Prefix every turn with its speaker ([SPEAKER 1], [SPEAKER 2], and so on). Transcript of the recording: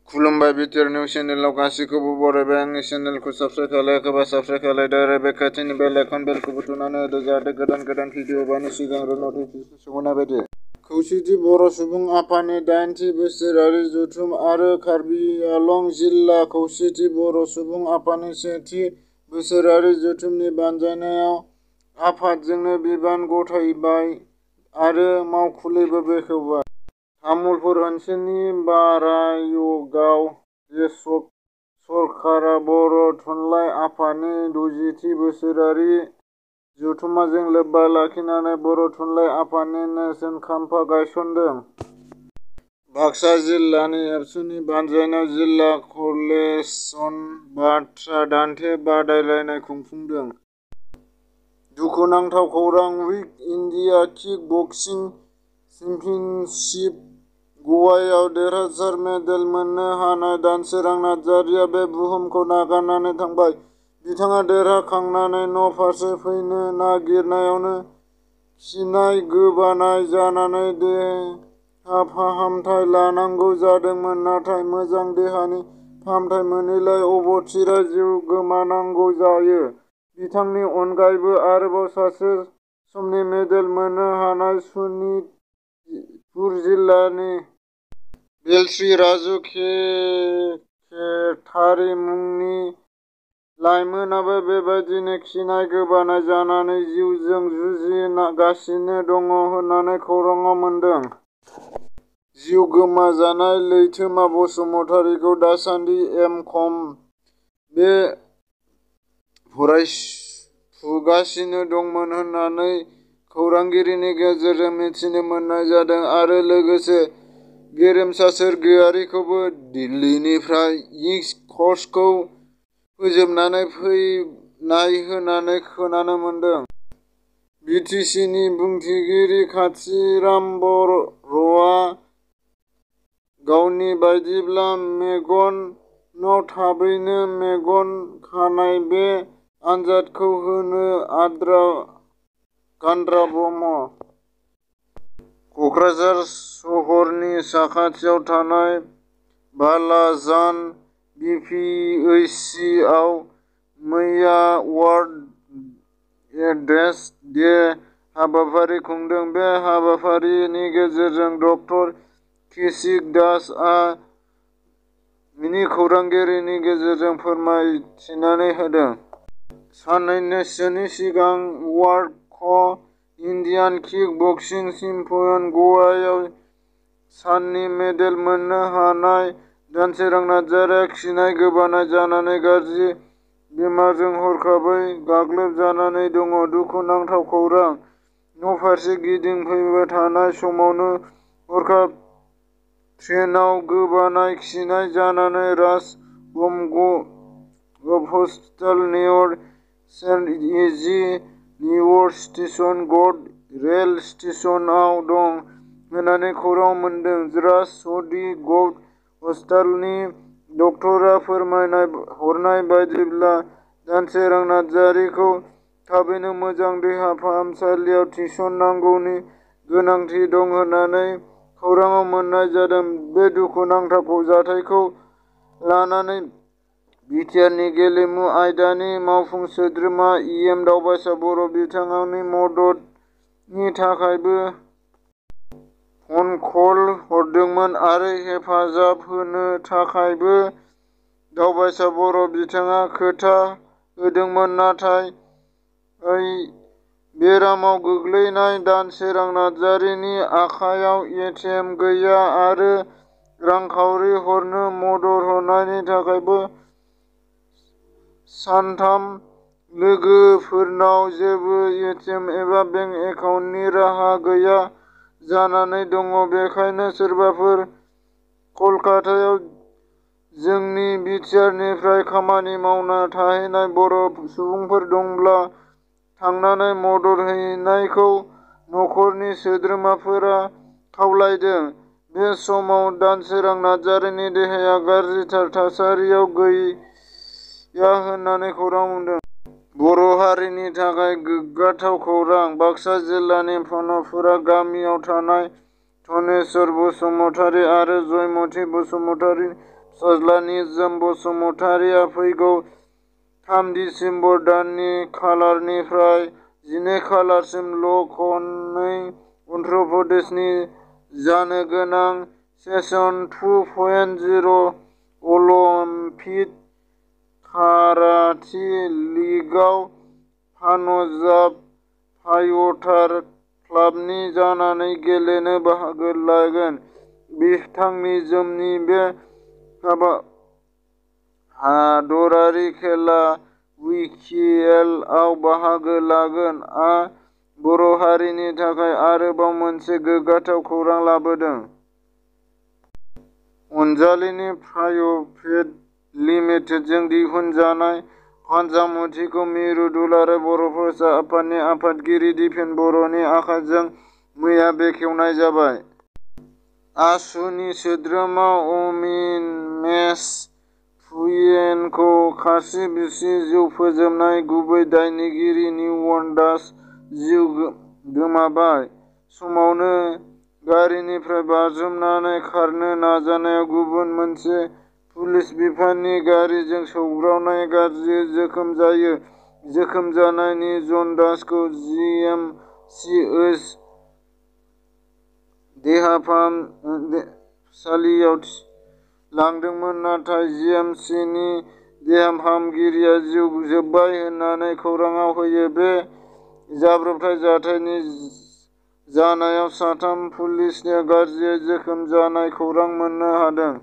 [SPEAKER 1] खुलुमबाय BTR news चेनेलाव गासैखौबो बरायबाय। आंनि चेनेलखौ साबस्क्राइब खालायाखैबा साबस्क्राइब खालायदो आरो बे खाथिनि बेल आइकन बेलखौबो थुनानै होदो जाहाथे गोदान भिडिअ हगारनायनि सिगां नटिफिकेसन सौहैनाय बायदि। खौसेथि बर' सुबुं आफादनि 80थि बोसोरारि जथुम आरो कार्बि आलं जिल्ला खौसेथि बर' सुबुं आफादनि 1थि बोसोरारि जथुमनि बानजायनायाव आफादजोंनो बिबान गथायबाय आरो मावखुलिबो बेखेवबाय। तामुलपुर ओनसोलनि बारायगाव सरकारा बर' थुनलाइ आफादनि 60थि बोसोरारि जथुम्माजों लोब्बा लाखिनानै बर' थुनलाइ आफादनि नेरसोन खाम्फा गायसनदों। बाक्सा जिल्लानि एबसुनि बानजायनायाव जिल्ला कलेक्शन बाथ्रा दान्थे बादायलायनाय खुंफुंदों। दुखुनांथाव खौरां उइक इन्डिया किक बक्सिं चेम्पियनशिप ग'वायाव देरहासार मेडेल मोननो हानाय दानसोरां नार्जारिया बे बुहुमखौ नागारनानै थांबाय। बिथाङा देरहाखांनानै न'फारसे फैनो नागिरनायावनो खिनाय गोबानाय जानानै देहा फाहामथाय लानांगौ जादोंमोन। नाथाय मोजां देहानि फाहामथाय मोनैलाय अबथिरा जिउ गोमानांगौ जायो। बिथांनि अनगायैबो आरोबाव सासे समनि मेडेल मोननो हानाय सनितपुर जिल्लानि बेलश्री राजु केथारी मुंनि लाइमोनाबो बेबायदिनो खिनाय गोबानाय जानानै जिउजों जुजिगासिनो दङ होननानै खौराङाव मोन्दों। जिउ गोमाजानाय लैथोमा बसुमतारीखौ दासान्दि एम.कम. बि. ए. फरायफुगासिनो दंमोन होननानै खौरांगिरिनि गेजेरजों मिथिनो मोननाय जादों आरो लोगोसे गेरेमसा सोरगोयारिखौबो दिल्लीनिफ्राय इस्ट कर्सखौ फोजोबनानै फैनाय होननानै खोनानो मोनदों। बि. टि. सि. नि बुंथिगिरि कान्थिराम बर'आ गावनि बायदिब्ला मेगनाव थाबैनो मेगन खानाय बे आनजादखौ होनो गान्द्रा ब्रह्म। क'क्राझार सहरनि साखाथियाव थानाय बालाजान बि. पि. एइच. सि. आव मैया वर्ल्ड एड्स डे हाबाफारि खुंदों। बे हाबाफारिनि गेजेरजों डक्टर कौशिक दासआ खौरांगिरिनि गेजेरजों फोरमायथिनानै होदों। साननैसोनि सिगां वर्ल्ड इन्डियान किक बक्सिं चेम्पियन ग'वायाव साननि मेडेल मोननो हानाय दानसोरां नार्जारिया खिनाय गोबानाय जानानै गाज्रि बेमारजों हरखाबै गाग्लोबजानानै दङ। दुखुनांथाव खौरां। न'फारसे गिदिंफैबाय थानाय समावनो हरखाब ट्रेनआव गोबानाय खिनाय जानानै राजहमगढ़ हस्पिटाल नियर सेन्ट इजि निउर स्टेशन ग'ड रेल स्टेशनआव दं होननानै खौरां मोनदों। राजहमगढ़ हस्पिटालनि डक्टरा फोरमायहरनाय बायदिब्ला दानसोरां नार्जारिखौ थाबैनो मोजां देहा फाहामसालियाव थिसननांगौनि गोनांथि दं होननानै खौराङाव मोननाय जादों। बे दुखुनांथाव जाथायखौ लानानै बिटिआरनि गेलेमु आयदानि मावफुं सोद्रोमा एम दावबायसा बर' बिथांनि मददनि थाखायबो फन कल हरदोंमोन आरो हेफाजाब होनो थाखायबो दावबायसा बर' बिथाङा खोथा होदोंमोन। नाथाय बेरामाव गोग्लैनाय दानसोरां नार्जारिनि आखायाव एटिएम गैया आरो रांखावरि हरनो मदद होनायनि थाखायबो साथाम लोगोफोरनाव जेबो एटिएम एबा बेंक एकाउन्टनि राहा गैया जानानै दङ। बेखायनो सोरबाफोर कलकातायाव जोंनि बिटिआरनिफ्राय खामानि मावनो थाहैनाय बर' सुबुंफोर दंब्ला थांनानै मदद हैनायखौ नखरनि सोद्रोमाफोरा खावलायदों। बे समाव दानसोरां नार्जारिनि देहाया गाज्रिथार थासारियाव गैया होननानै खौरां मोनदों। बर' हारिनि थाखाय गोग्गाथाव खौरां। बाक्सा जिल्लानि पानपुरा गामियाव थानाय धनेस्वर बसुमतारी आरो जयमती बसुमतारीनि फिसाज्ला निजोम बसुमतारिआ फैगौ 3 दिसेम्बर दाननि खालारनिफ्राय 12 खालारसिम खनै अन्ध्र प्रदेशनि जानो गोनां सेसन 2.0 अलिम्पिक काराटे लीगआव पान्जाब फाइटार क्लाबनि जानानै गेलेनो बाहागो लागोन। बिथांनिजोमनि बे हादरारि खेला वीकेआव बाहागो लागोन आ बर' हारिनि थाखाय आरोबाव मोनसे गोग्गाथाव खौरां लाबोदों। अनजालिनि प्राइभेट लिमिटेडजों दिहुनजानाय फान्जामुथिखौ मिरु दुलाराय बर' फरायसा आफादनि आफादगिरि दिपेन बर'नि आखाइजों मैया बेखेवनाय जाबाय। आसुनि सोद्रोमा अनिमेष पुयेनखौ खास्रि-बिस्रि जिउ फोजोबनाय गुबै दायनिगिरि निउन दास जिउ गोमाबाय समावनो गारिनिफ्राय बाज्रुमनानै खारनो नाजानायाव गुबुन मोनसे पुलिस बिफाननि गारिजों सौग्रावनानै गाज्रियै जोखोम जायो। जोखोम जानाय निउन दासखौ जिएमसिएइच देहाफाहामसालियाव लांदोंमोन नाथाय जिएमसिनि देहा फाहामगिरिया जिउ जोबबाय होननानै खौरांआव होयो। बे जाब्रबथाय जाथायनि जानायाव साथाम पुलिसआ गाज्रियै जोखोम जानाय खौरां मोननो हादों।